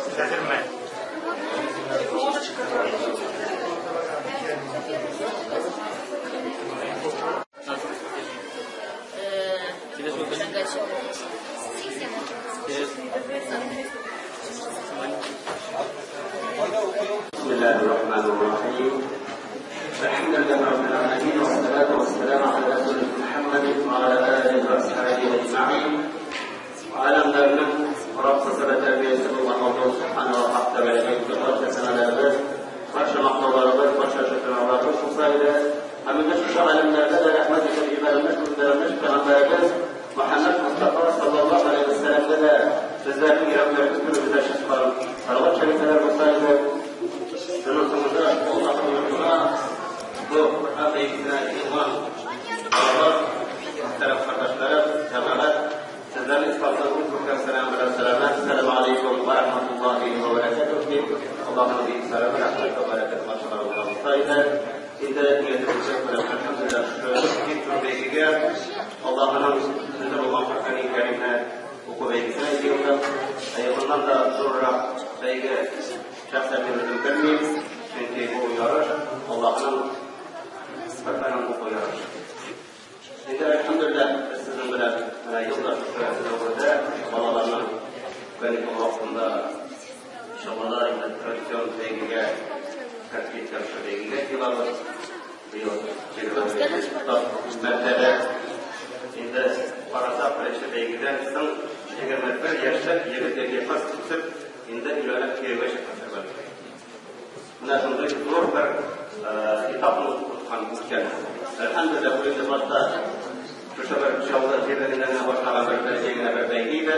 بسم الله الرحمن الرحيم. الحمد لله رب العالمين، والصلاة والسلام على رسول محمد وعلى آله وأصحابه أجمعين. Alemlerinin Rabbisi ve terbiyesi olan Allah Subhanahu ve Teala'ya barcha sanalarimiz, barcha maqtovlarimiz, barcha shukronlarimiz olsa hamda shu alamlarda da rahmat etib yubormish Peygamberimiz Muhammed Mustafa sallallahu aleyhi ve sellem'de de bizlerning yuraklarimiz birbirine şifkalı salavat şerifler olsaydı, sınıfımızda Allah'ın yurduna bu Kur'an beygisine iman, Allah, muhterem kardeşlerim, cemaat, sizlerin ispatladığınız bu selam ve selamlar. Selamun aleyküm ve rahmetullahi ve berekatuhu. Allah'ın büyük selamı, rahmet ve bereketi başkalarına olsaydı. İnde niyetimizde elhamdülillah şu bir beygiga Allah'ın sözü olan Kur'an-ı Kerim'e oku beygisine yığıldık. Bundan da sonra beygi şahsen özüm bilmeyim. Çünkü bu yarış Allah'ın Kur'an'ın oku yarışı. Şimdi elhamdülillah biz sizin bilen yıllar burada balalarının kanikul vaktinde inşallah tradisiyon beygiga katib beygiga yığıldık. Mertebe endi qarasak birinchi beygidan so'ng 21 yoshlik yigit yoki qiz o'sib endi uylanib kuyovga chiqqan. Mana shunday zo'r bir etapni o'tgan o'tgan. Alhamdulillah bu endi boshda o'sha bir Challı yerlaridan boshlagan bir darajagina bir beygi edi.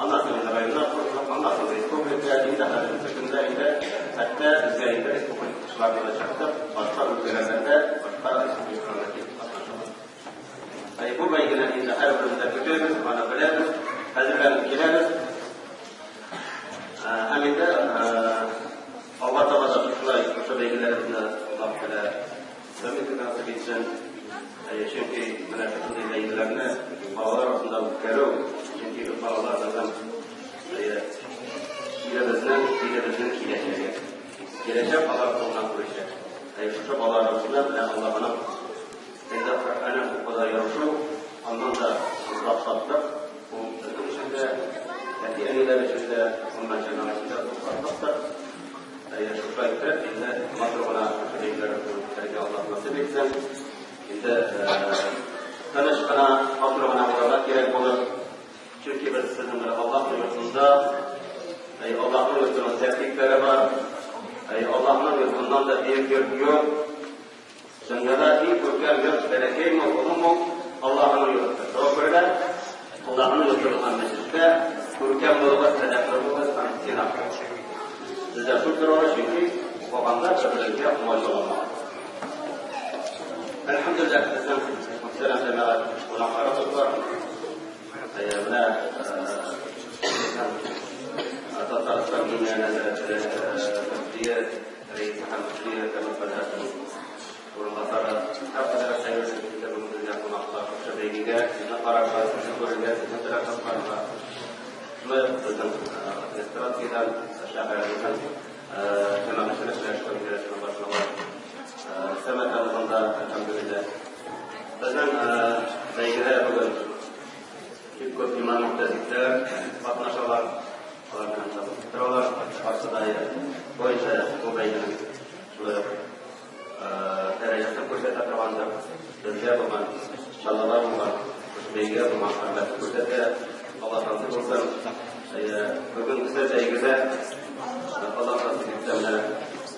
Ondan so'ng rayonlar qurilib, ondan so'ng respublika, endi hozirgi kunda endi hatto bizga endi respublika chiqib, boshqa o'lkalarda, boshqa respublikalarda qatnashamiz. Bu beygini endi har birimizda kutamiz, mana bilamiz, hazırlanıp kelamiz. Ham endi Alloh taolo shunday o'sha beygilarimizni Alloh taolo nasib etsin. Chunki mana shunday beygilarni bolalar orasida o'tkaruv, chunki bolalar bizning elimizning kelajagi. Kelajak ular qo'lidan ko'rishi. Shu bolalarimizni bilan Allohning endi Qur'oni o'qida yorishu, ondan da ko'proq sotdik. Bu bizning uchun ata-onalar uchun da, umuman jamoat uchun da sotdik. Shu paytda endi matrog'ina beygilarni o'tkazishga Alloh nasib etsin. Endi tinchgina, xotirgina bo'lishi kerak bo'lib, chunki biz sizning bilan Allohning yurtida, Allohning yurtining tartiblari bor. Allohning yurtidan da buyuk yurt yo'q. Dunyoda eng ko'rkam yurt barakaymi, ulug'mi Allohning yurti. To'g'ri, Allohning yurti bo'lgan masjidda ko'rkam bo'lib, sadaqa bo'lib, sinab. Bizda shu turadi, chunki o'qiganda bir-biriga muojala. Elhamdülillah bizning muhtaram jamoat qo'noqlarimiz bor. Mana Tatariston Diniya nazorati muftiyi, raisi ham muftiyi, o'rinbosari, har qadar sayyohlikda qo'noqlar o'sha beygiga sizni qarashga, sizni ko'rishga, sizni tilaklar. Shunday bizning administratsiyadan, shaharimizdan jamoatchilik qo'mitasining boshlig'i Samarqandda alhamdulillah. Bizning beygida bugun ko'p imom muhtasiblar qatnashalar, ular bilan turalar, bo'yicha bu beygining shu darajasini ko'rsata turgandir. Bizga bo'lgan chalalar bo'lgan, beygiga bo'lgan hurmatni ko'rsata, Alloh rozi bo'lsin. Bugun bizda beygida Alloh rozi etsin,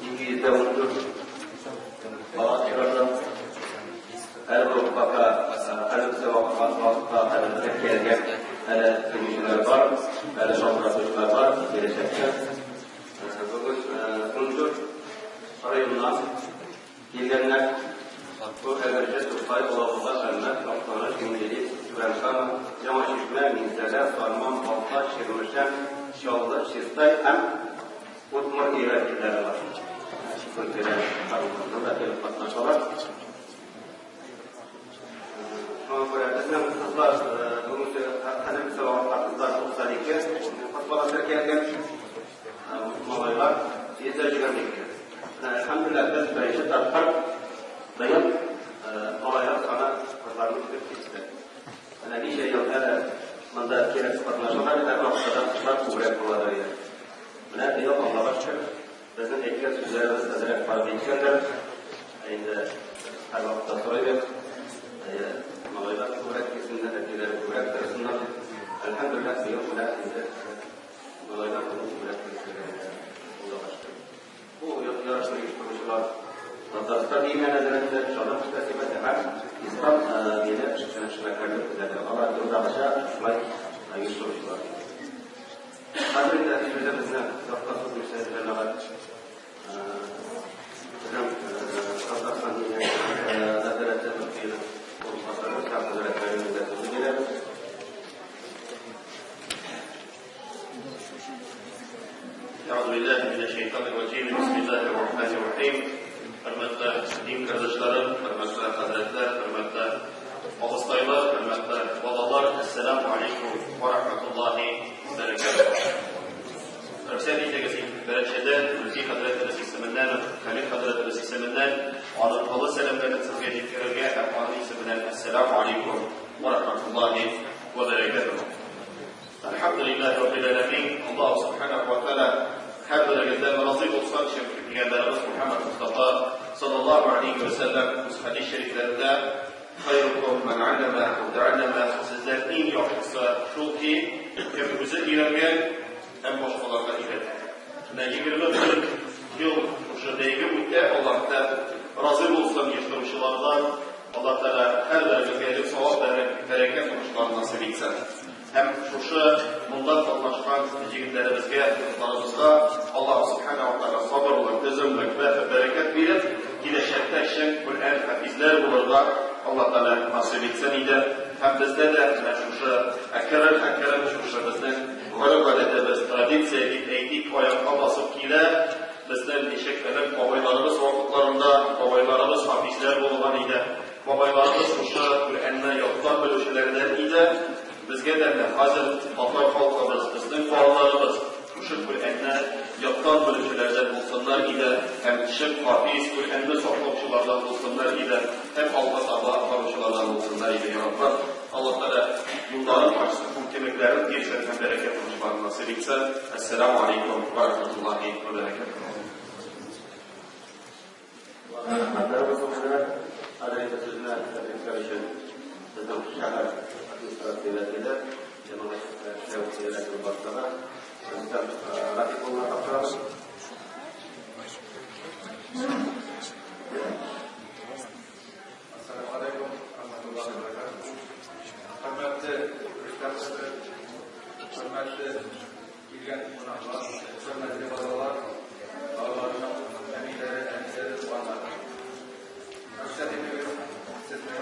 214 bola chiqardi. Har bir vaqtda, har bir vaqtda, har bir kelgan, hali keluvchilar bor, hali shohratuvchilar bor, kelajakda. Bugun 14 rayondan kelganlar bu Əgərcə, Tuqay, Alabuğa, Əlmət, Axtanish, Yumrili, Turan Kama, Yangi Chishma, Minzala, Sarman, Balta, Chirmishan, Challı, Chistay ham Udmurt vakillari bor. Kelib qatnashalar. Shunga ko'ra bizning qizlar bugungi qadimgi vaqtda qizlar 92 qiz bola kelgan. Малайлар 122. Әлхәмдүлилләһ, без беренче тапкыр быел малайлар саны кызларны үтеп китте. Менә ничә ел әле монда кирәк катнашалар, һәр вакытта да кызлар күбрәк була иде. Менә быел, Аллага шөкер, безнең әйткән сүзләребез әзрәк барып җиткәндер. Инде һәрвакытта сорыйбыз. Малайлар күбрәк килсеннәр, әтиләре күбрәк торсыннар дип. Әлхәмдүлилләһ, быел менә инде малайлар күбрәк килсеннәр. Аллага шөкер. Бу ярышны оештыручылар Татарстан Диния нәзарәте, Чаллы мөхтәсибәте һәм Ислам дине эшмәкәрлек үзәге. Алар елдагыча шулай оештыручылар. Хәзер инде сүзебезне озакка сузмыйча, җәмәгать, безнең Татарстан Диния нәзарәте мөфтиенең урынбасары Рөстәм хәзрәт Кәримовка сүзне бирәбез. أعوذ بالله من الشيطان الرجيم. بسم الله الرحمن الرحيم. Хөрмәтле дин кардәшләрем, хөрмәтле хәзрәтләр, хөрмәтле абыстайлар, хөрмәтле балалар, әссәламү алейкум ва рахматуллаһи ва бәрәкәтүһ. Рөхсәт итегез, беренчедән, Мөфти хәзрәтебез исеменнән, Хәлил хәзрәтебез исеменнән аның олы сәламнәрен сезгә җиткерергә һәм аның исеменнән әссәламү алейкум ва рахматуллаһи ва бәрәкәтүһ. Әлхәмдүлилләһи раббил әләмин, Аллаһ субханаһу ва тәгалә һәрберегездән разый булсын, чөнки пәйгамбәребез Мухаммад Мустафа саллаллаһу алейһи ва сәлләм үз хәдис шәрифләрендә: "Хайрукум ман аллама ва тааллама", сездән иң яхшысы шул ки, кем үзе өйрәнгән һәм башкаларга өйрәтә. Менә 21 ел шушы бәйге үтә, Аллаһ Тәгалә разый булсын оештыручылардан, Аллаһ Тәгалә һәрберебезгә әҗер, савап, бәрәкәт уңышларын насыйп итсен. Һәм шушы монда катнашкан җегетләребезгә, кызларыбызга Аллаһ Субхана ва Тәгалә сабырлык, түземлек, бәхет, бәрәкәт биреп, киләчәктә чын Коръән хафизләр булырга Аллаһ Тәгалә насыйп итсен иде. Һәм бездә дә менә шушы әкрен-әкрен шушы безнең гореф-гадәтебез, традиция дип әйтик, аякка басып килә. Безнең ничек элек бабайларыбыз вакытларында бабайларыбыз хафизләр булган иде. Бабайларыбыз шушы Коръәнне яттан белүчеләрдән иде. Безгә дә менә хәзер татар халкыбыз, безнең балаларыбыз шушы Коръәнне яттан белүчеләрдән булсыннар иде һәм чын хафиз, Коръәнне саклаучылардан булсыннар иде һәм алга таба баручылардан булсыннар иде, я Раббым. Аллаһ Тәгалә юлларын ачсын, мөмкинлекләрен бирсен һәм бәрәкәт уңышларын насыйп итсен. Әссәламү алейкум ва рахматуллаһи ва бәрәкәтүһ. Рәхмәтләр булсын, хәзрәт. Хәзер инде сүзне тәбрикләр өчен безнең шәһәр администрация вәкиле, җәмәгать эшләү идарәсе башлыгы Рөстәм Рафик улына тапшырабыз. Ассаламу алейкум, рахматуллахи ва баракатуһ. Хөрмәтле Рөстәм хәзрәт, хөрмәтле килгән кунаклар, хөрмәтле балалар, балаларның әбиләре, әниләре, туганнары. Рөхсәт итегез, сезне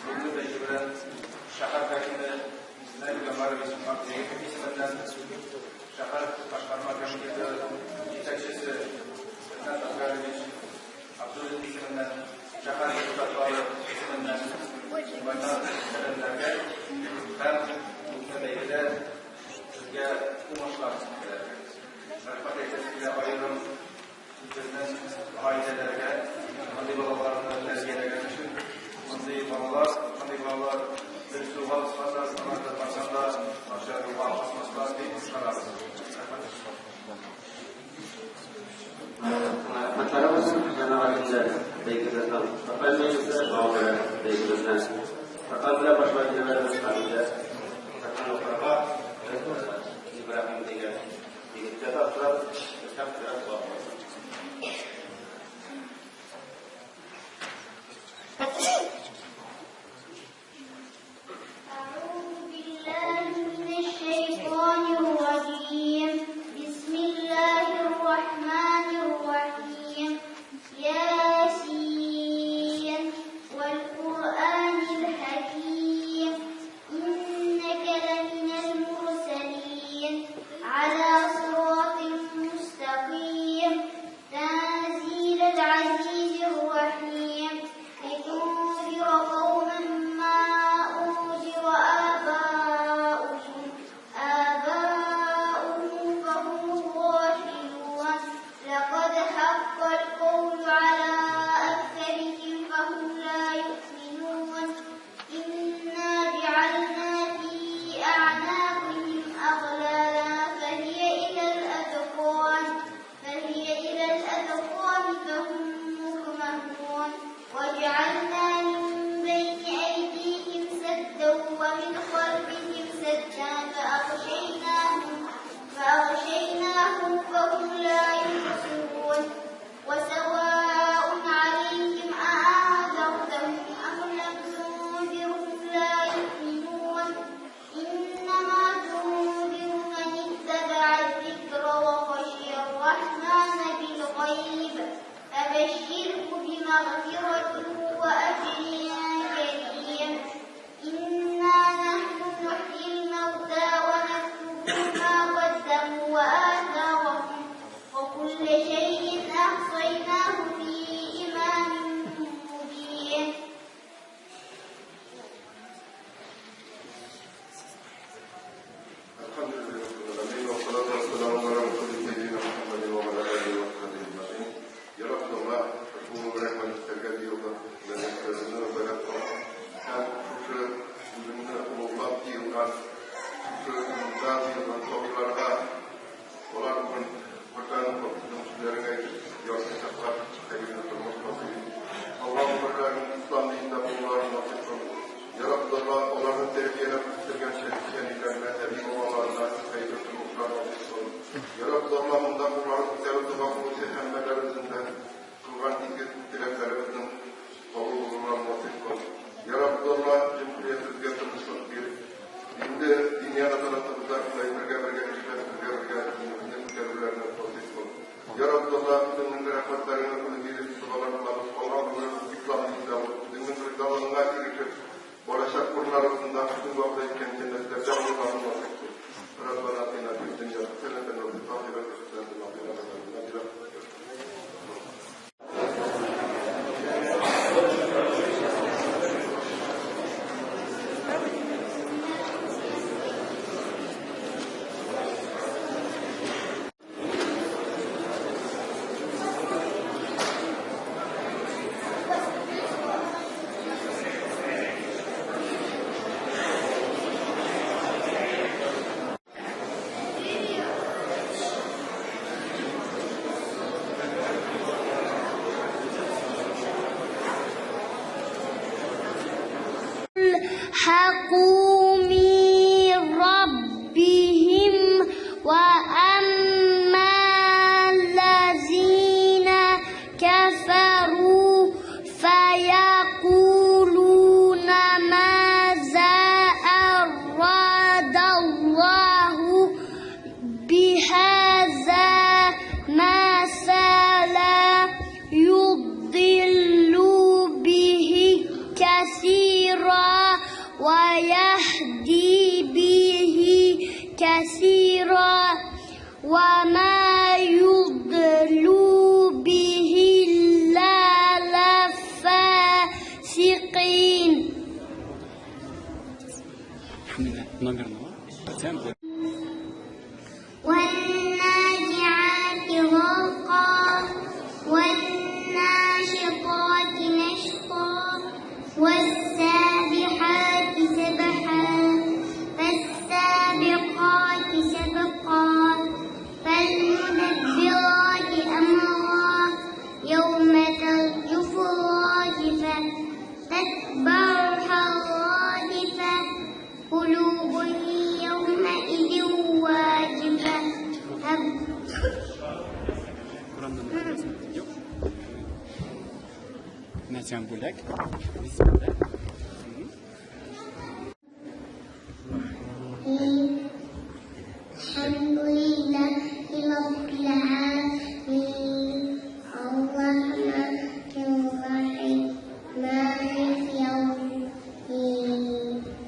бүгенге бәйге белән шәһәр хакиме Наил Гамарович Магдеев исеменнән, шәһәр башкарма комитеты җитәкчесе Ринат Асгарович Абдуллин исеменнән, шәһәр депутатлары исеменнән кайнар сәламләргә һәм бүгенге бәйгедә сезгә уңышлар теләргә. Рәхмәт әйтәсе килә аерым безнең гаиләләргә, мондый балаларны тәрбияләгән өчен. Мондый балалар дөрес юлга басмаса, алар беркайчан да начар юлга басмаслар дип ышанабыз. Рәхмәт. Рәхмәтләр булсын, җәмәгать, инде бәйгебезнең Коръән мәҗлесе, шуңа күрә бәйгебезне Коръән белән башлап җибәрәбез һәм инде Коръән укырга Ибраһим дигән егеткә тапшырабыз. Рөстәм хәзрәт, дога кылсын. أعوذ بالله من الشيطان الرجيم. بسم الله الرحمن الرحيم. ياسين والقرآن الحكيم. إنك لمن المرسلين على صراط مستقيم. Рабби аларны тәрбияләп үстергән әти-әниләренә, әби-бабаларына хәерле тормышлар насыйп кыл. Я Рабби Алла, монда кулларын күтәреп дога кылучы һәммәләребезнең дә кылган изге теләкләребезнең кабул булуларын насыйп кыл. Я Рабби Алла, җөмһүриятебезгә тынычлык бир. Инде диния назаратыбызда шулай бергә-бергә эшләп, бергә-бергә динебезне күтәрүләрне насыйп кыл. Я Рабби Алла, үзеңнең рәхмәтләреңне биреп, догалар кылабыз. Калган гомеребез ислам динендә булып, үзеңнең ризалыгыңа ирешеп, барачак урыннарыбызында үзең вәгъдә иткән җәннәтләрдә булуларын насыйп кыл. Раббана атина фид дөнья хәсәнәтән вә фил ахирәти хәсәнәтән вә кина газабен нар. الحق من ربهم وأما الذين كفروا فيقولون ماذا أراد الله بهذا مثلا يضل به كثيرا ويهدي به كثيرا وما يضل به إلا الفاسقين. Номер 2. والنازعات غرقا والناشطات نشطا والسابحات سبحا فالسابقات سبقا فالمدبرات أمرا يوم ترجف الراجفة تتبعها الرادفة قلوب يومئذ واجفة. Nadia Boulak. Bismillah. الحمد لله رب العالمين الرحمن الرحيم مالك يوم الدين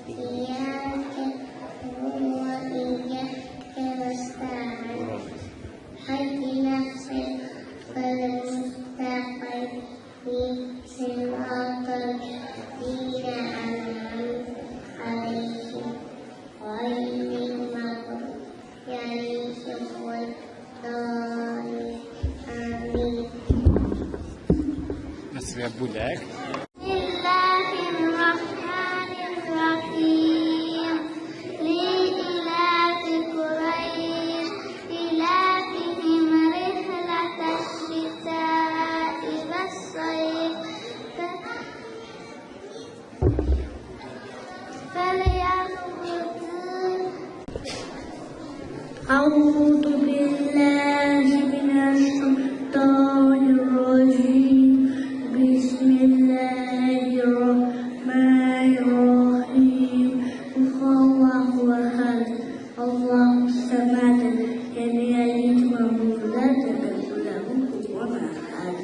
إياك نعبد وإياك نستعين اهدنا الصراط المستقيم صراط الذين أنعمت عليهم غير المغضوب عليهم ولا الضالين. آمين. Nadia Boulak. بسم الله الرحمن الرحيم لإيلاف قريش إيلافهم رحلة الشتاء والصيف فليعبدوا. أعوذ بالله من الشيطان الرجيم. بسم الله الرحمن الرحيم. قل هو الله أحد الله الصمد لم يلد ولم يولد ولم يكن له كفوا أحد.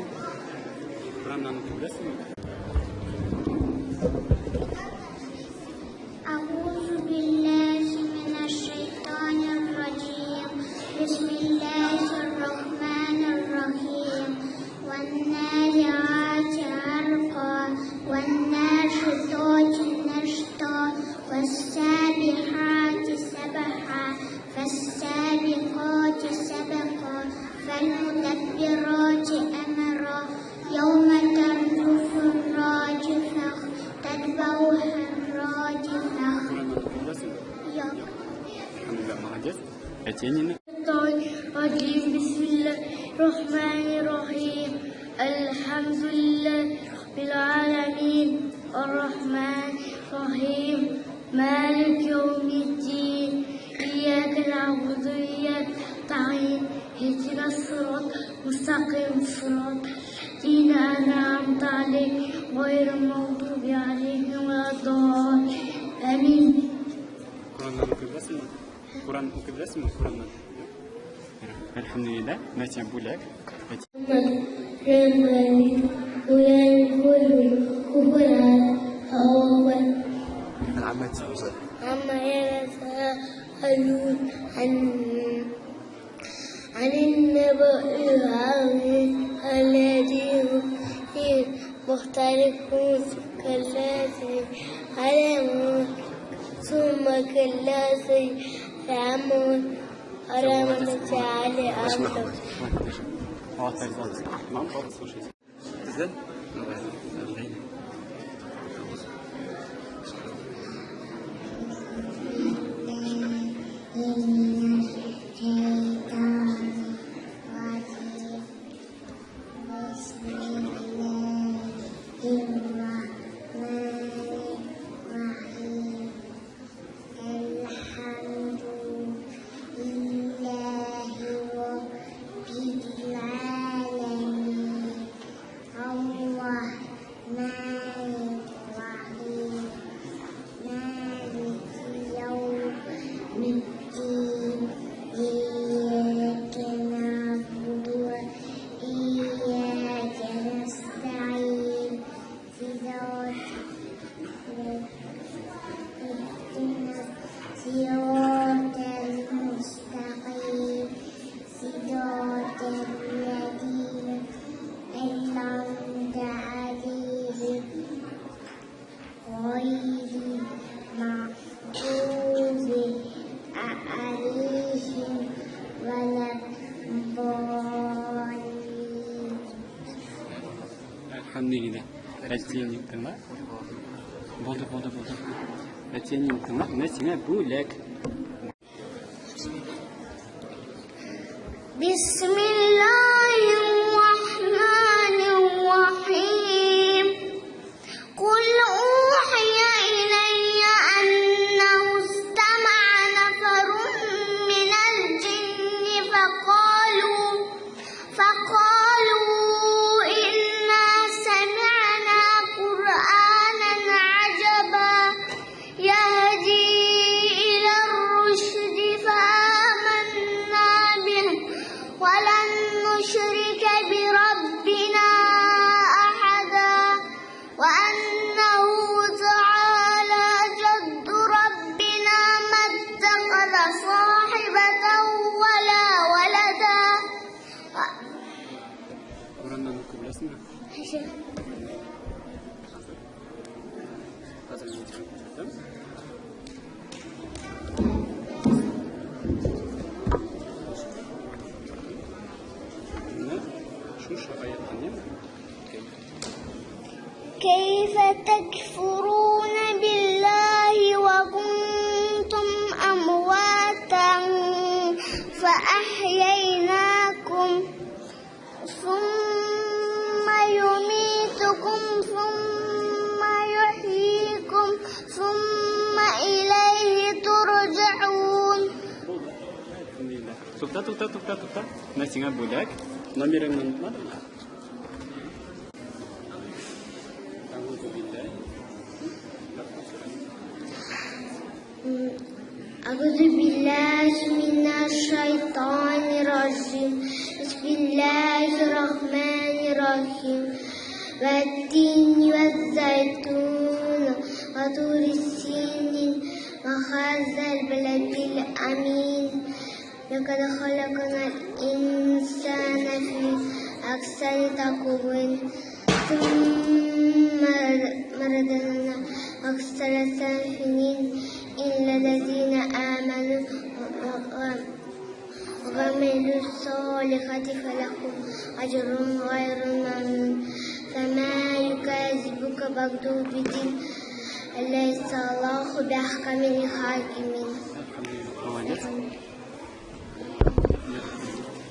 أعوذ بالله من الشيطان الرجيم. بسم الله الرحمن الرحيم. والنازعات غرقا والناشطات نشطا والسابحات سبحا فالسابقات سبقا فالمدبرات أمرا يوم ترجف الراجفة تتبعها الرادفة. Молодец. Катенина. بسم الله الرحمن الرحيم. الحمد لله رب العالمين الرحمن الرحيم مالك يوم الدين إياك نعبد وإياك نستعين اهدنا الصراط المستقيم صراط الذين أنعمت عليهم غير المغضوب عليهم ولا الضالين آمين. Qurandan o'qib bilasizmi? Qur'on o'qib bilasizmi? Qur'ondan. Elhamdülillah. Mana bo'lak. عما يتساءلون عن النبأ العظيم الذي هم فيه مختلفون كلا سيعلمون ثم كلا سيعلمون ألم نجعل الأرض. صراط المستقيم صراط الذين أنعمت عليهم غير المغضوب عليهم ولا الضالين. Alhamdulillah. Aytaylik nima? Bo'ldi, bo'ldi, bo'ldi. Aytaylik nima? Mana senga bo'lak. بسم الله الرحمن الرحيم قل أوحي إلي أنه استمع نفر من الجن فقالوا إنا سمعنا قرآنا عجبا يهدي إلى الرشد فآمنا به ولن نشرك بربنا أحدا وأنه تعالى جد ربنا ما اتخذ صاحبة ولا ولدا. Qur'ondan o'qib bilasizmi? Hozir men chiqib ketdim. كيف تكفرون بالله وكنتم أمواتا فأحييناكم ثم يميتكم ثم يحييكم ثم إليه ترجعون. Alhamdulillah. To'xta, to'xta, to'xta, to'xta. Mana senga bo'lak. Nomeringni unutmadingmi? أعوذ بالله من الشيطان الرجيم بسم الله الرحمن الرحيم والتين والزيتون وطور السينين وهذا البلد الأمين لقد خلقنا الإنسان في أحسن تقويم ثم رددنا أكثر سافلين إلا الذين آمنوا وعملوا الصالحات فلهم أجر غير ممنون فما يكذبك بعد بالدين أليس الله بأحكم الحاكمين. Молодец.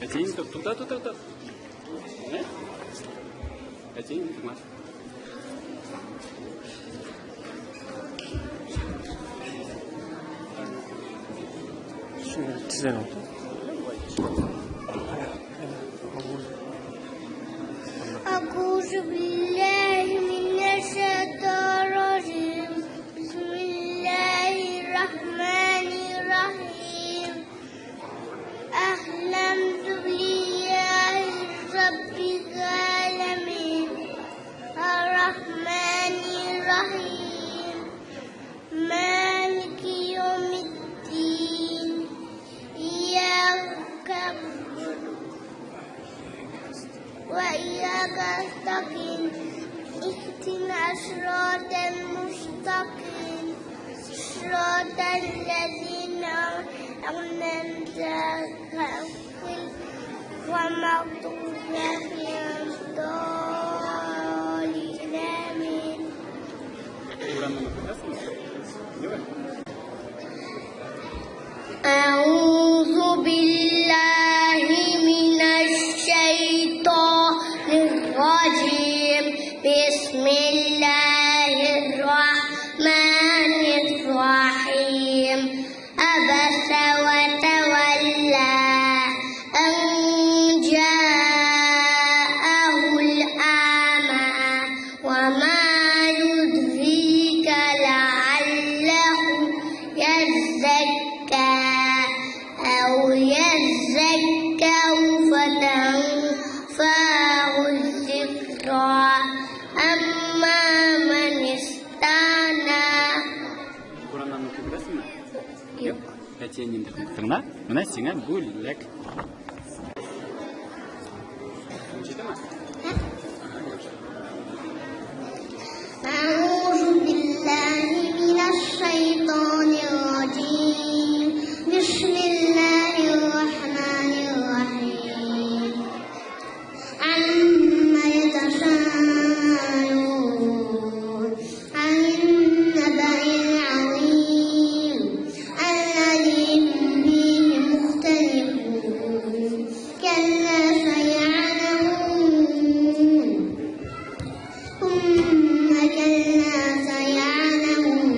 Aytaylik, to'xta, to'xta, to'xta. Aytaylik, nima? أعوذ بالله من الشيطان الرجيم. بسم الله الرحمن الرحيم. الحمد لله رب العالمين الرحمن الرحيم مالك يوم الدين إياك نعبد وإياك نستعين اهدنا الصراط المستقيم صراط الذين أنعمت عليهم المغضوب عليهم الضالين. آمين. أعوذ بالله من الشيطان الرجيم. بسم الله الرحمن الرحيم. عبس وتولى أن جاءه الأعمى وما يدريك لعله يزكى أو يزكى فتنفعه الذكرى. أما من استغنى. Qurandan o'qib bilasizmi? Yo'q. Әтиеңнен тыңла. Менә сиңа бүләк. Ишетәме? أعوذ بالله من الشيطان الرجيم. بسم الله الرحمن الرحيم. عما يتساءلون عن النبأ العظيم الذي هم فيه مختلفون. كلا سيعلمون ثم كلا سيعلمون.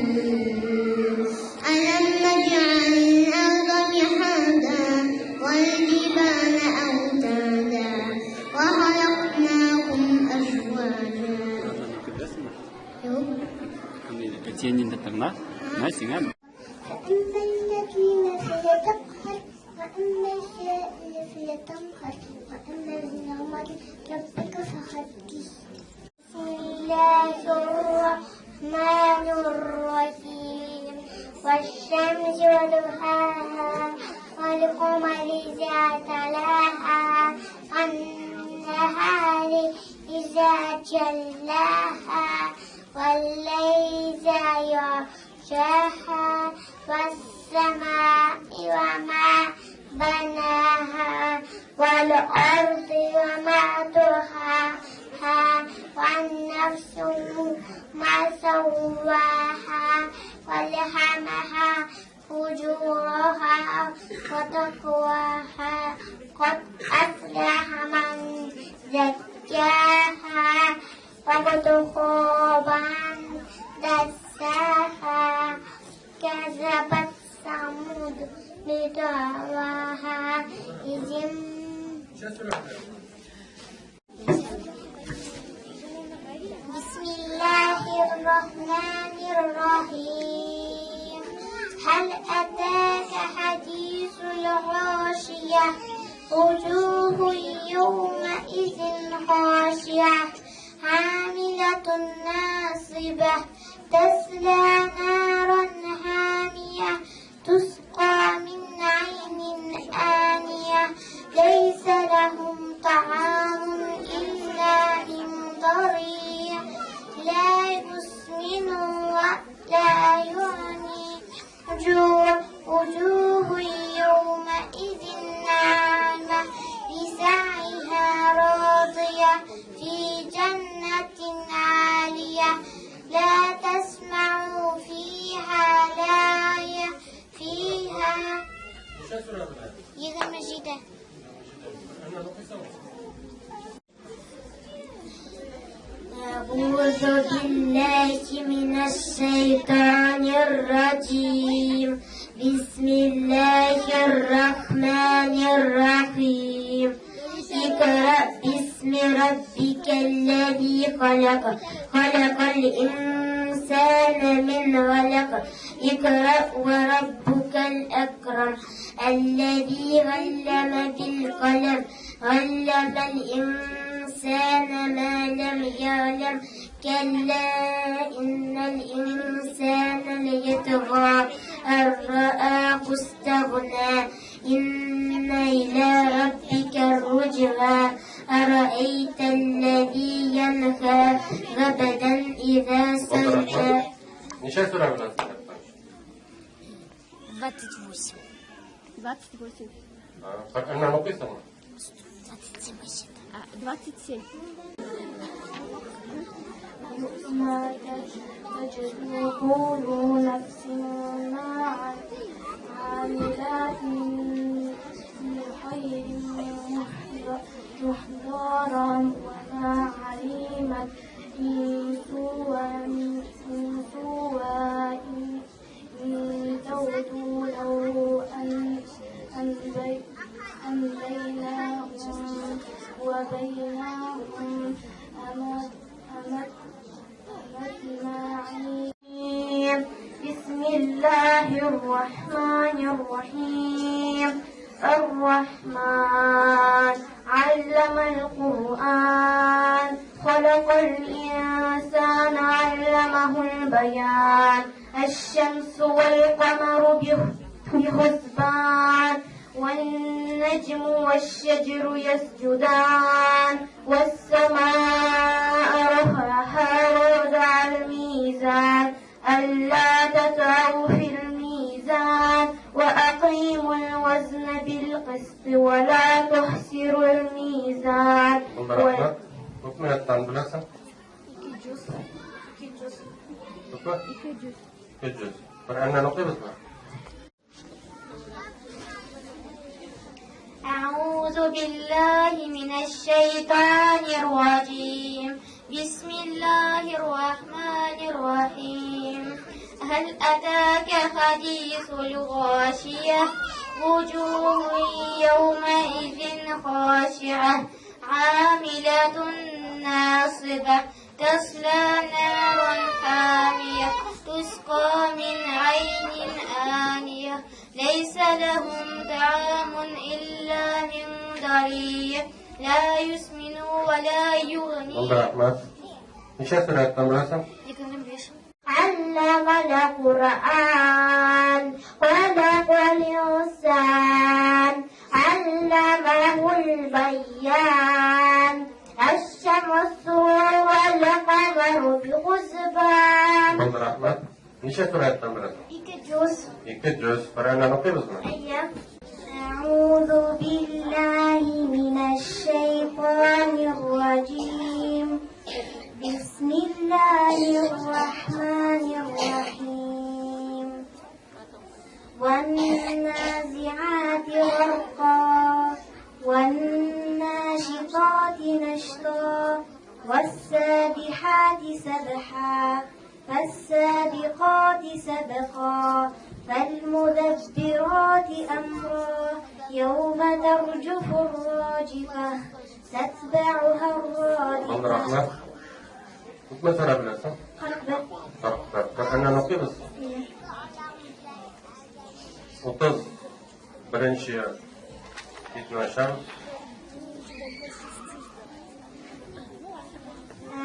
ألم نجعل الأرض مهادا والجبال أوتادا وخلقناكم أزواجا. Qurandan o'qib bilasizmi? Yo'q. Alhamdulillah. Әтиеңнен тыңла. Менә сиңа فأما اليتيم فلا تقهر وأما السائل فلا تنهر وأما بنعمة ربك فحدث. بسم الله الرحمن الرحيم. والشمس وضحاها والقمر إذا تلاها والنهار إذا جلاها والليل إذا يغشاها والسماء وما بناها والأرض وما طحاها والنفس ما سواها والهمها فجورها وتقواها. قد أفلح من زكاها وقد خاب من دساها. كذبت ثمود بطغواها إذ بسم الله الرحمن الرحيم. هل أتاك حديث الغاشية؟ وجوه يومئذ خاشعة عاملة ناصبة تسلى نارا حامية تسقى من عين آنية ليس لهم طعام إلا من ضريع لا يسمن ولا يغني جوع. وجوه يومئذ ناعمة لسعيها راضية في جنة عالية لا تسمع فيها لاغية فيها 27. أعوذ أعوذ بالله من الشيطان الرجيم. بسم الله الرحمن الرحيم. اقرأ باسم ربك الذي خلق، خلق الإنسان من علق. اقرأ وربك الأكرم الذي علم بالقلم، علم الإنسان ما لم يعلم. كلا إن الإنسان ليطغى أن رآه استغنى. إن إلى ربك الرجعى. أرأيت الذي ينهى عبدا إذا صلى. Necha sura bilasizlar? 28. 28. Qur'ondan o'qiysanmi? 27. 27. ما تجد كل نفس ما عملت من خير محضرا وما علمت من سوء إن تودوا لو أن بينهم وبينهم أمد. بسم الله الرحمن الرحيم. الرحمن علم القرآن، خلق الإنسان علمه البيان. الشمس والقمر بحسبان، والنجم والشجر يسجدان، والسماء رفعها ووضع الميزان، ألا تطغوا في الميزان، وأقيموا الوزن بالقسط ولا تخسروا الميزان. Ko'pmi yoddan bilasan? 200. 200. Ko'pmi? 200. 200. Qur'ondan o'qiymizmi? أعوذ بالله من الشيطان الرجيم. بسم الله الرحمن الرحيم. هل أتاك حديث الغاشية؟ وجوه يومئذ خاشعة عاملة ناصبة تصلى نارا حامية تسقى من عين آنية ليس لهم طعام إلا من ضريع لا يسمن ولا يغني. Rahmat. Necha suratdan bilasan? 25. علم القرآن، خلق الإنسان، علمه البيان. الشمس والقمر بحسبان. Rahmat. Necha suratdan bilasan? 2 juz. 2 juz. Qur'ondan o'qiymizmi? Iya. أعوذ بالله من الشيطان الرجيم. بسم الله الرحمن الرحيم. والنازعات غرقا، والناشطات نشطا، والسابحات سبحا، فالسابقات سبقا، فالمدبرات أمرا. يوم ترجف الراجفة تتبعها الرادفة. Rahmat. Ko'pmi sura bilasan? 41. 41. Qur'ondan o'qiymiz? 31 betni ochamiz.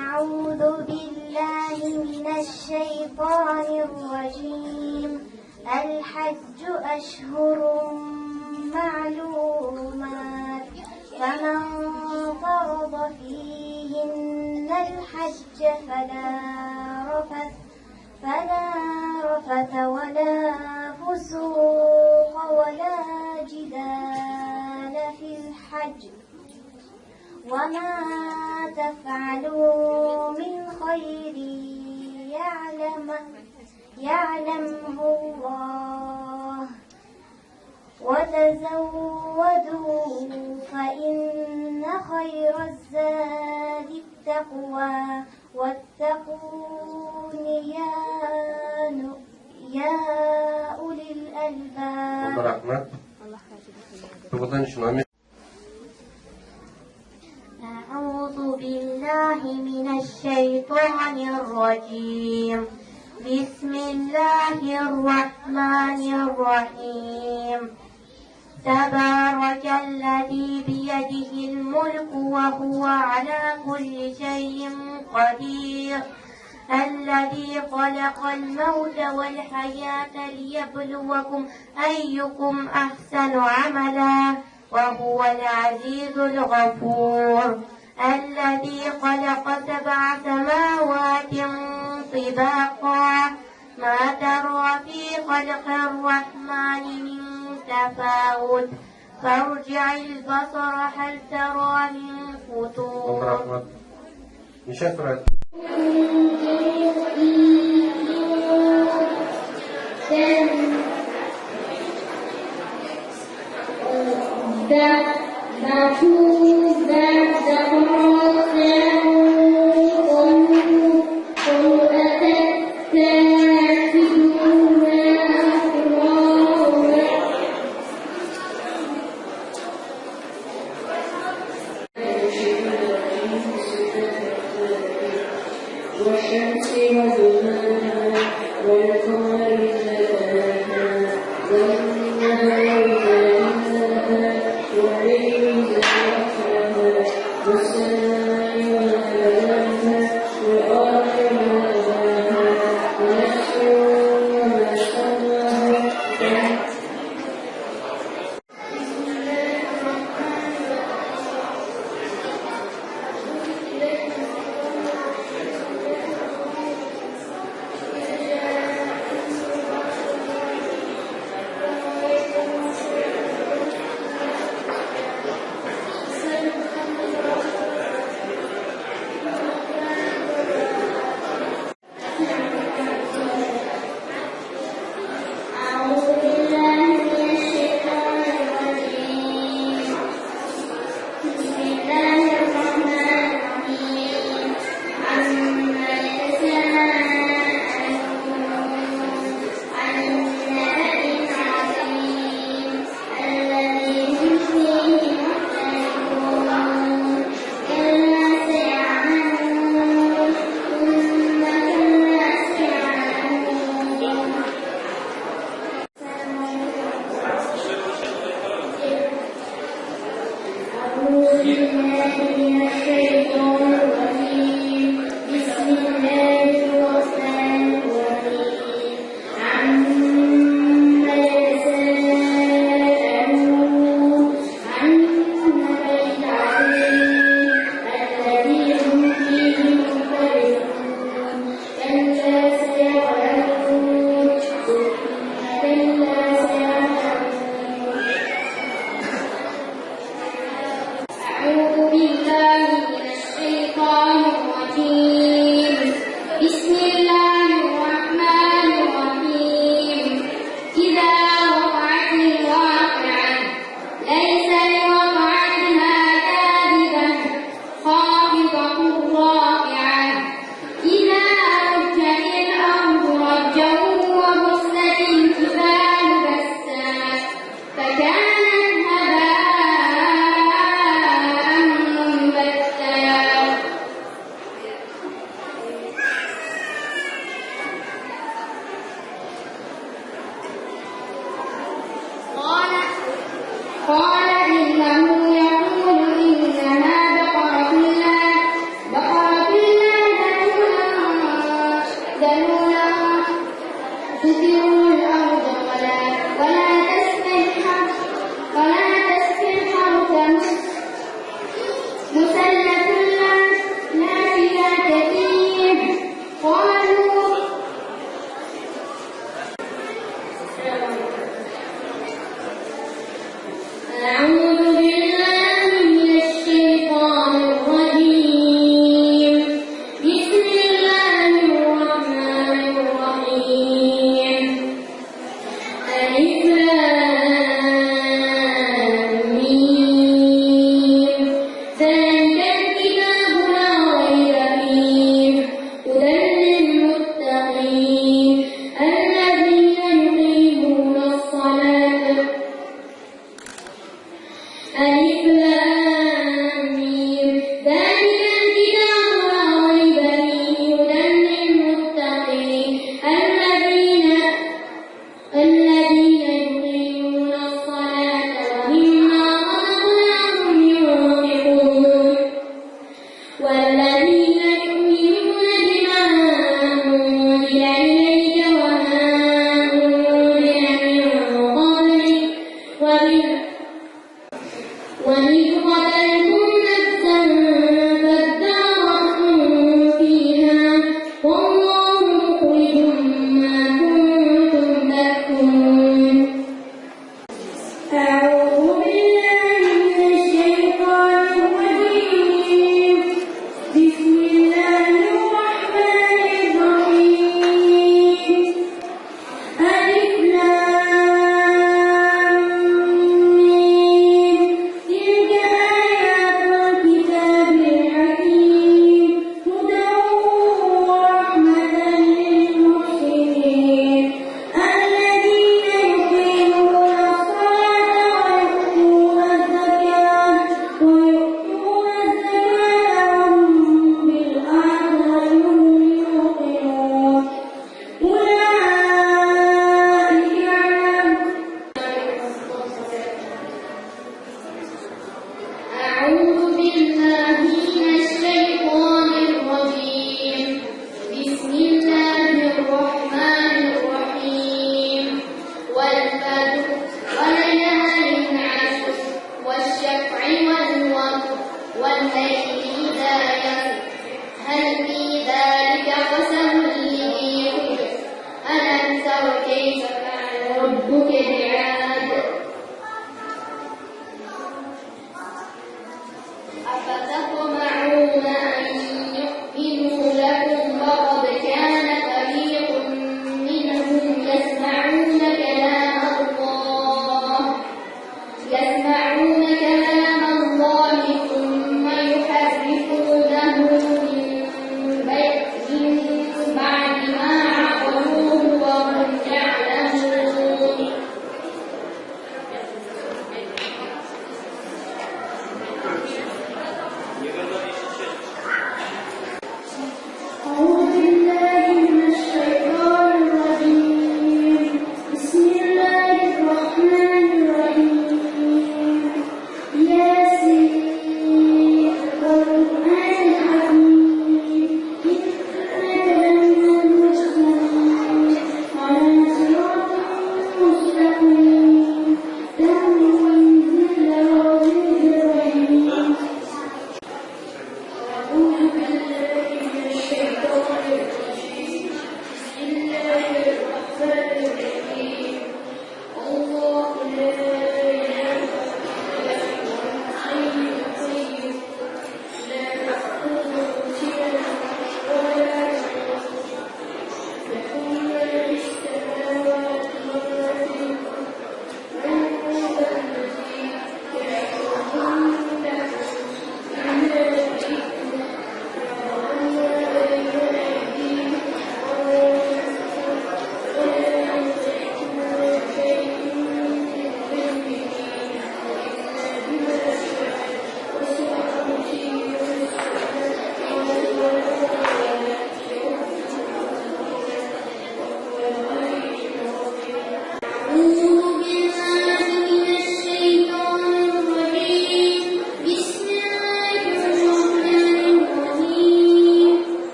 أعوذ بالله من الشيطان الرجيم. الحج أشهر معلومات، فمن فرض فيهن الحج فلا رفث ولا فسوق ولا جدال في الحج، وما تفعلوا من خير يعلمه الله. وتزودوا فإن خير الزاد التقوى، واتقون واتقون يا أولي الألباب. Rahmat. 9 номер. أعوذ بالله من الشيطان الرجيم. بسم الله الرحمن الرحيم. تبارك الذي بيده الملك وهو على كل شيء قدير، الذي خلق الموت والحياة ليبلوكم أيكم أحسن عملا وهو العزيز الغفور، الذي خلق 7 سماوات طباقا ما ترى في خلق الرحمن من تفاوت، فارجع البصر هل ترى من فطور. Rahmat. Ничә сурәт? والشمس وضحاها والقمر إذا تلاها والنهار إذا جلاها والليل إذا يغشاها والسماء وما بناها والأرض وما طحاها ونفس وما سواها. أعوذ بالله من الشيطان الرجيم. بسم الله الرحمن الرحيم. عما يتساءلون عن النبأ العظيم الذي هم فيه مختلفون. كلا سيعلمون ثم كلا سيعلمون. أعوذ بالله من الشيطان الرجيم. بسم الله الرحمن الرحيم. عما يتساءلون عن النبأ العظيم الذي هم فيه مختلفون. كلا سيعلمون ثم كلا سيعلمون. أعوذ بالله من الشيطان الرجيم. بسم الله الرحمن الرحيم. إذا وقعت الواقعة ليس لوقعتها كاذبة خافضة رافعة. إذا رجت الأرض رجا وبست الجبال بسا فكانت هباء منبثا. قال إنه يقول إنها بقرة لا ذلول تثير الأرض ولا تسقي الحرث مسلمة لا شية فيه. قالوا أعوذ بالله من الشيطان الرجيم. بسم الله الرحمن الرحيم. ألف لام ميم. ذلك الكتاب لا ريب فيه. الذين يقيمون الصلاة ومما رزقناهم ينفقون والذين يؤمنون بما أنزل إليك وما أنزل من قبلك وإذ قتلتم نفسا فادارأتم فيها والله مخرج ما كنتم تكتمون.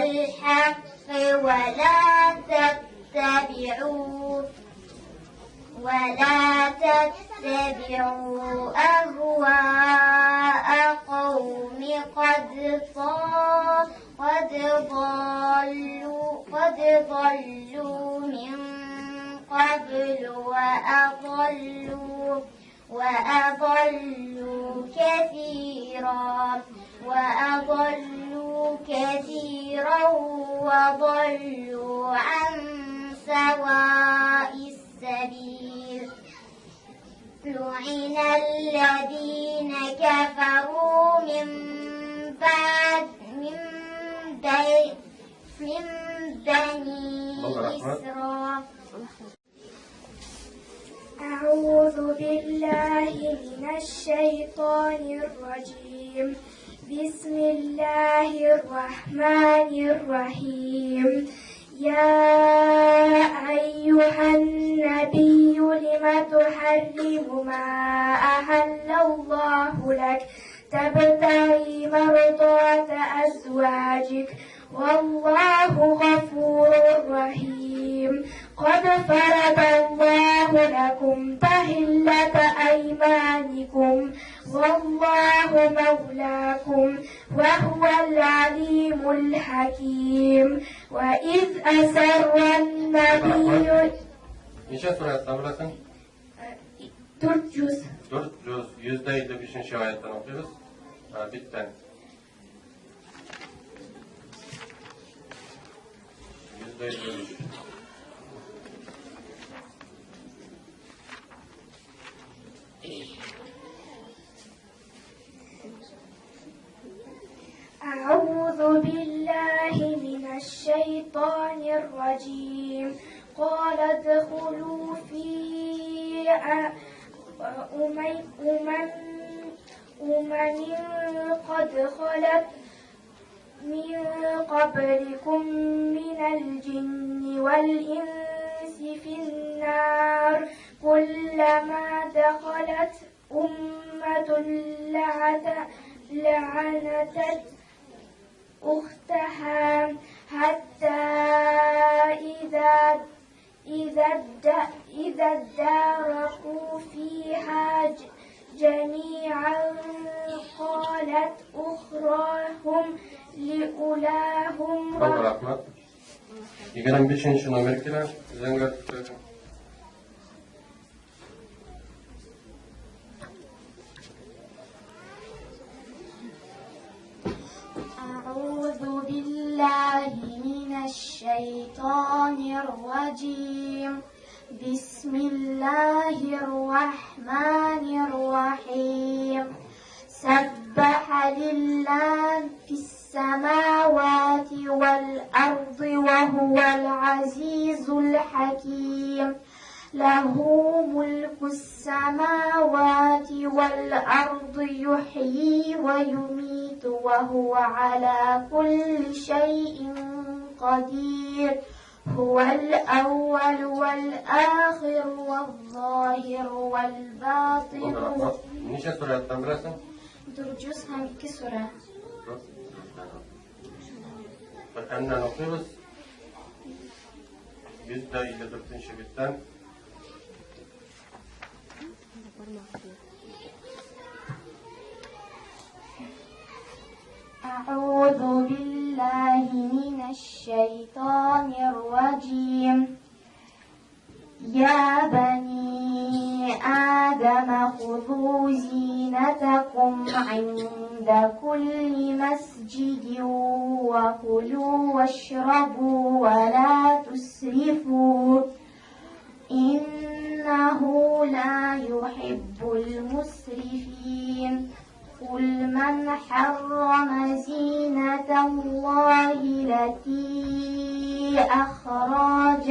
الحق ولا تتبعوا أهواء قوم قد ضلوا من قبل وأضلوا كثيرا وضلوا عن سواء السبيل. لعن الذين كفروا من بني إسرائيل. أعوذ بالله من الشيطان الرجيم. بسم الله الرحمن الرحيم. يا أيها النبي لم تحرم ما أحل الله لك تبتغي مرضات أزواجك والله غفور رحيم. قد فرض الله لكم تحلة أيمانكم والله مولاكم وهو العليم الحكيم. وإذ أسر النبي. Necha suratdan bilasan? 400. 400. 155 oyatdan o'qiymiz. Bittan. 153. أعوذ بالله من الشيطان الرجيم. قال ادخلوا في أمم قد خلت من قبلكم من الجن والإنس في النار كلما دخلت أمة لعنت أختها حتى إذا اداركوا فيها جميعا قالت أخراهم لأولاهم. Rahmat. 25 nomer keladi. Zangar. أعوذ بالله من الشيطان الرجيم. بسم الله الرحمن الرحيم. سبح لله في السماوات والأرض وهو العزيز الحكيم. له ملك السماوات والأرض يحيي ويميت وهو على كل شيء قدير. هو الأول والآخر والظاهر والباطن. Necha suratdan bilasan? 400 ham 2 sura. Qur'ondan o'qiymiz. 154 betdan. أعوذ بالله من الشيطان الرجيم. يا بني آدم خذوا زينتكم عند كل مسجد وكلوا واشربوا ولا تسرفوا إنه لا يحب المسرفين. قل من حرم زينة الله التي أخرج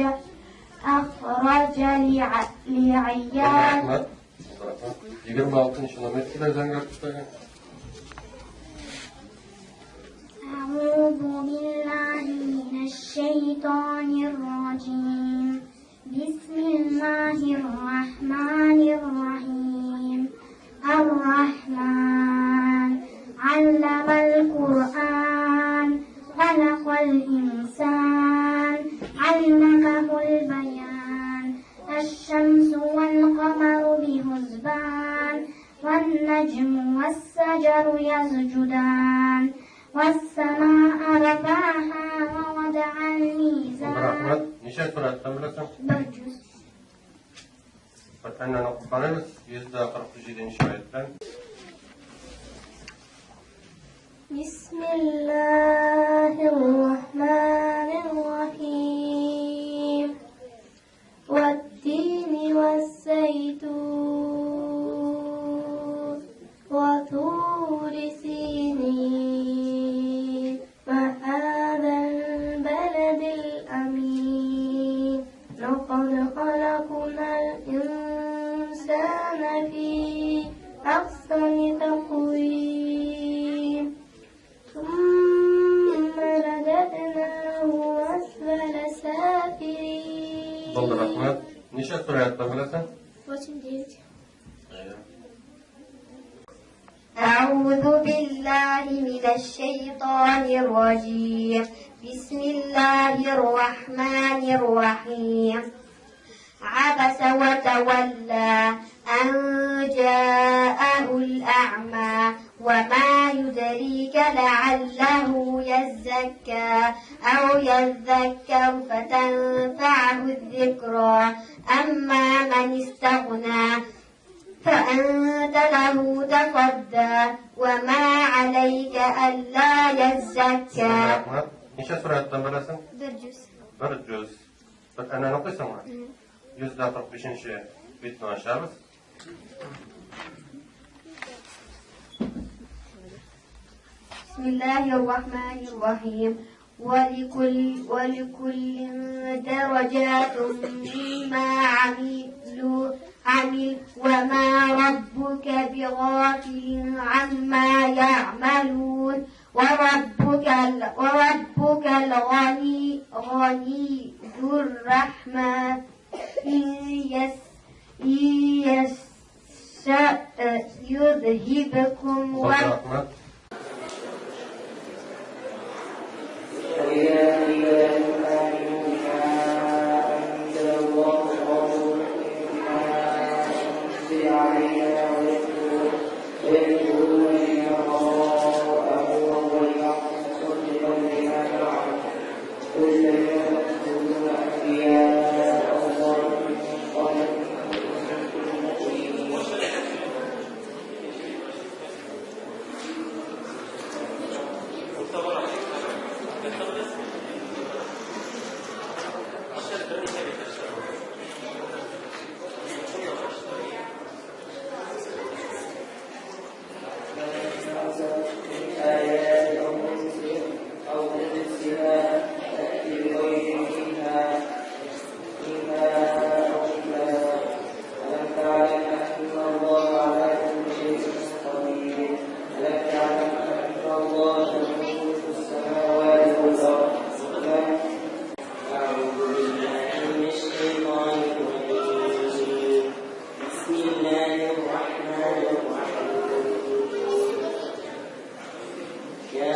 لعباده. 26 nomer keladi. أعوذ بالله من الشيطان الرجيم. بسم الله الرحمن الرحيم. الرحمن علم القرآن خلق الإنسان علمه البيان الشمس والقمر بحسبان والنجم والشجر يسجدان والسماء رفعها ووضع الميزان. Rahmat. Necha suratdan bilasan? Bir juz. Qur'ondan o'qib qaraymiz. 147 oyatdan. بسم الله الرحمن الرحيم والتين والزيتون وطور سينين وهذا البلد الأمين لقد خلقنا الإنسان في أحسن تقويم ثم رددناه أسفل سافلين. Bo'ldi, rahmat. Necha suratdan bilasan? 8-9. أعوذ بالله من الشيطان الرجيم بسم الله الرحمن الرحيم عبس وتولى أن جاءه الأعمى وما يدريك لعله يزكى أو يذكر فتنفعه الذكرى أما من استغنى فأنت له تصدى وما عليك ألا يزكى. Rahmat. Necha suratdan bilasan? Bir juz. Bir juz. Qur'ondan o'qiysanmi? 145 betni ochamiz. بسم الله الرحمن الرحيم ولكل درجات مما عمل وما ربك بغافل عما يعملون وربك الغني ذو الرحمة إن يشأ يذهبكم. Rahmat. وإذا قيل لهم آمنوا بما أنزل الله قالوا نؤمن بما أنزل علينا ويكفرون بما وراءه وهو الحق مصدقا لما معهم قل لم تقتلون أنبياء الله من قبل إن كنتم مؤمنين. يا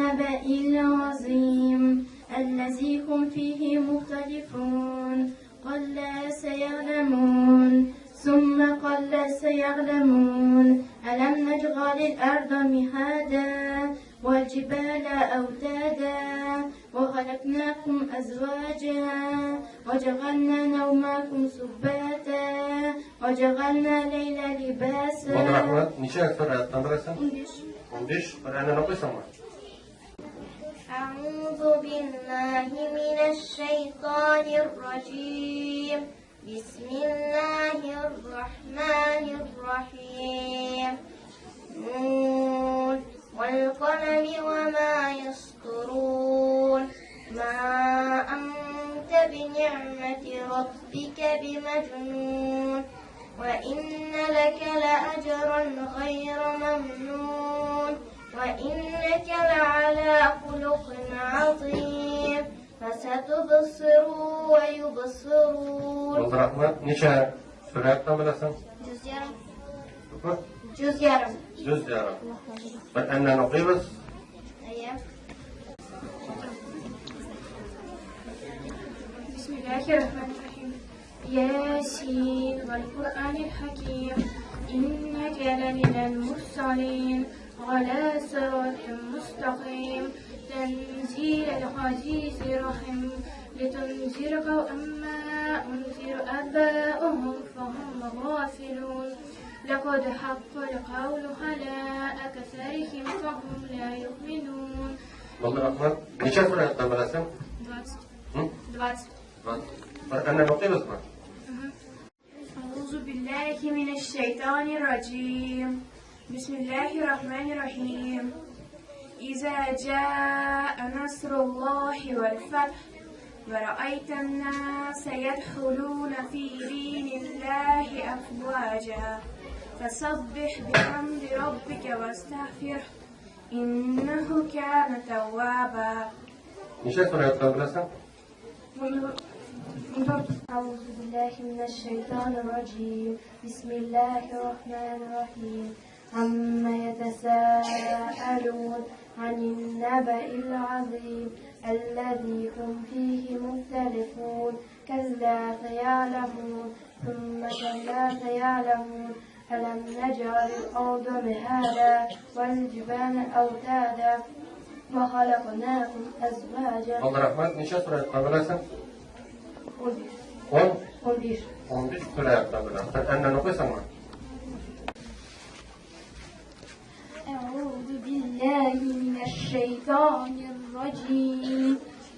النبأ العظيم الذي هم فيه مختلفون. كلا سيعلمون ثم كلا سيعلمون. ألم نجعل الأرض مهادا والجبال أوتادا وخلقناكم أزواجا وجعلنا نومكم سباتا وجعلنا الليل لباسا. Rahmat. Necha sura yoddan bilasan? 15. 15. Qur'onni o'qiysanmi? أعوذ بالله من الشيطان الرجيم. بسم الله الرحمن الرحيم. نون والقلم وما يسطرون. ما أنت بنعمة ربك بمجنون. وإن لك لأجرا غير ممنون. وإنك لعلى خلق عظيم. فستبصر ويبصرون. Rahmat. Necha sura yoddan bilasan? 150. Ko'pmi? 150. 150. Bir annani o'qiymiz. Iya. بسم الله الرحمن الرحيم. ياسين والقرآن الحكيم. إنك لمن المرسلين على صراط مستقيم. تنزيل العزيز الرحيم. لتنذر قوما أنذر آباؤهم فهم غافلون. لقد حق القول على أكثرهم فهم لا يؤمنون. Rahmat. Necha sura yoddan bilasan? 20. 20. Bir annani o'qiymizmi? أعوذ بالله من الشيطان الرجيم. بسم الله الرحمن الرحيم. إذا جاء نصر الله والفتح ورأيت الناس يدخلون في دين الله أفواجا فسبح بحمد ربك واستغفره إنه كان توابا. Necha sura yoddan bilasan? أعوذ بالله من الشيطان الرجيم. بسم الله الرحمن الرحيم. عما يتساءلون عن النبأ العظيم الذي هم فيه مختلفون. كلا سيعلمون ثم كلا سيعلمون. ألم نجعل الأرض مهادا والجبال أوتادا وخلقناكم أزواجا. Rahmat. Necha sura yoddan bilasan? 11. 10? 11. 11 sura yoddan bilasan. Bir annani o'qiysanmi? أعوذ بالله من الشيطان الرجيم.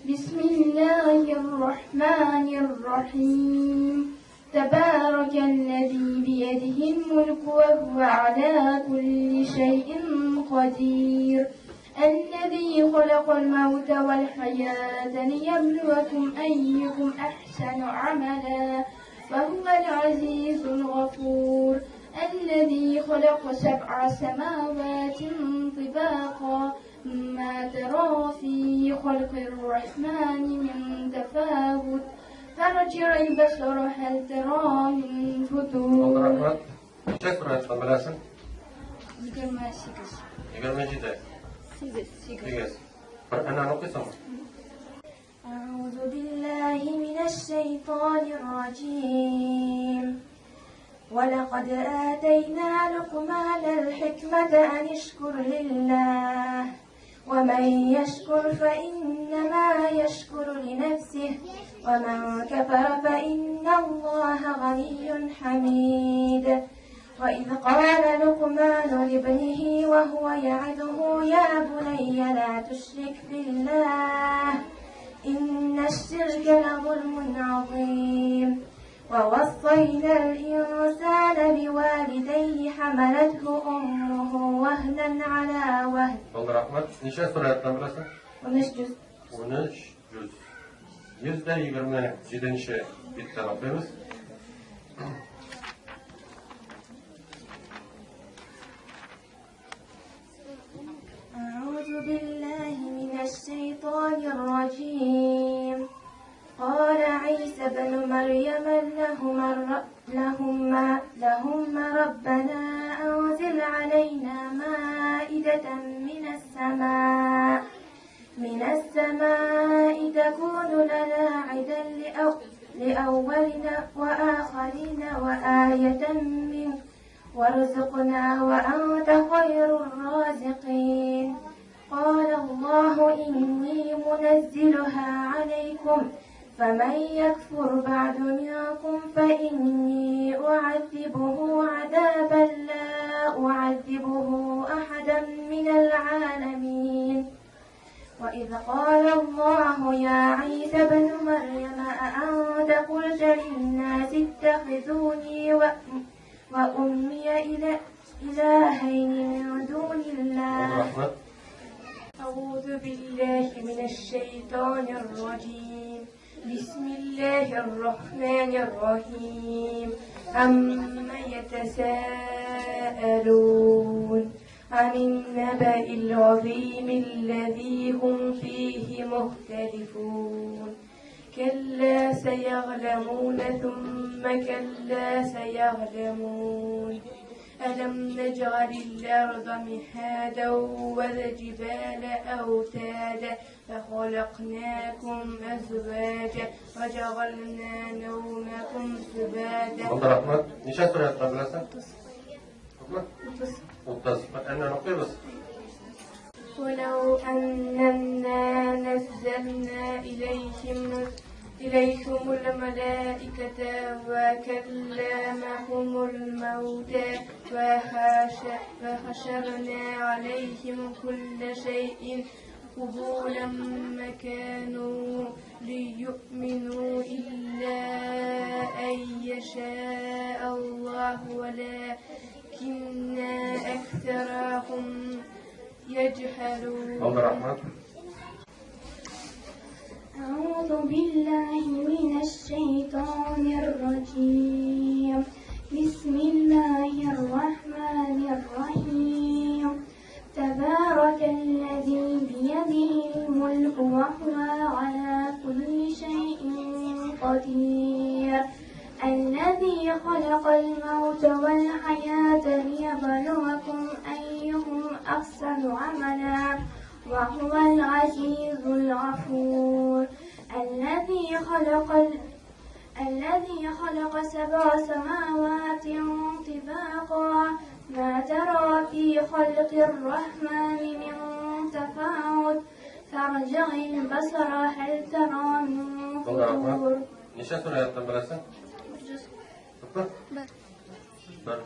بسم الله الرحمن الرحيم. تبارك الذي بيده الملك وهو على كل شيء قدير. الذي خلق الموت والحياة ليبلوكم أيكم أحسن عملا وهو العزيز الغفور. الذي خلق 7 سماوات طباقا ما ترى في خلق الرحمن من تفاوت. فارجع البصر هل ترى من فطور. Rahmat. Necha sura yoddan bilasan? 28. 27. 8. 8. Bir annani o'qiysanmi? أعوذ بالله من الشيطان الرجيم. ولقد آتينا لقمان الحكمة أن اشكر لله ومن يشكر فإنما يشكر لنفسه ومن كفر فإن الله غني حميد. وإذ قال لقمان لابنه وهو يعظه يا بني لا تشرك بالله إن الشرك لظلم عظيم. ووصينا الإنسان بوالديه حملته أمه وهنا على وهن. Rahmat. Necha sura yoddan bilasan? 13 juz. 13 juz. 127 betdan o'qiymiz. أعوذ بالله من الشيطان الرجيم. قال عيسى ابن مريم اللهم ربنا أنزل علينا مائدة من السماء ارزقنا وأنت خير الرازقين. قال الله إني منزلها عليكم، فمن يكفر بعد منكم فإني أعذبه عذابا لا أعذبه أحدا من العالمين. وإذ قال الله يا عيسى ابن مريم أأنت قلت للناس اتخذوني وأمي إلهين من دون الله. أعوذ بالله من الشيطان الرجيم. بسم الله الرحمن الرحيم. عما يتساءلون عن النبأ العظيم الذي هم فيه مختلفون. كلا سيعلمون ثم كلا سيعلمون. ألم نجعل الأرض مهادا والجبال أوتادا فخلقناكم أزواجا وجعلنا نومكم سباتا. Rahmat. Necha suratlar bilasan? Ko'pmi? 30. Qur'onni o'qiymiz. ولو أننا نزلنا إليهم الملائكة وكلمهم الموتى وحشرنا عليهم كل شيء قبولا ما كانوا ليؤمنوا إلا أن يشاء الله ولكن أكثرهم يجهلون. أعوذ بالله من الشيطان الرجيم. بسم الله الرحمن الرحيم. تبارك الذي بيده الملك وهو على كل شيء قدير. الذي خلق الموت والحياة ليبلوكم أيكم أحسن عملا وهو العزيز الغفور. الذي خلق 7 سماوات طباقا ما ترى في خلق الرحمن من تفاوت فارجع البصر هل ترى من فطور. Necha suratdan bilasan? Bir. Bir.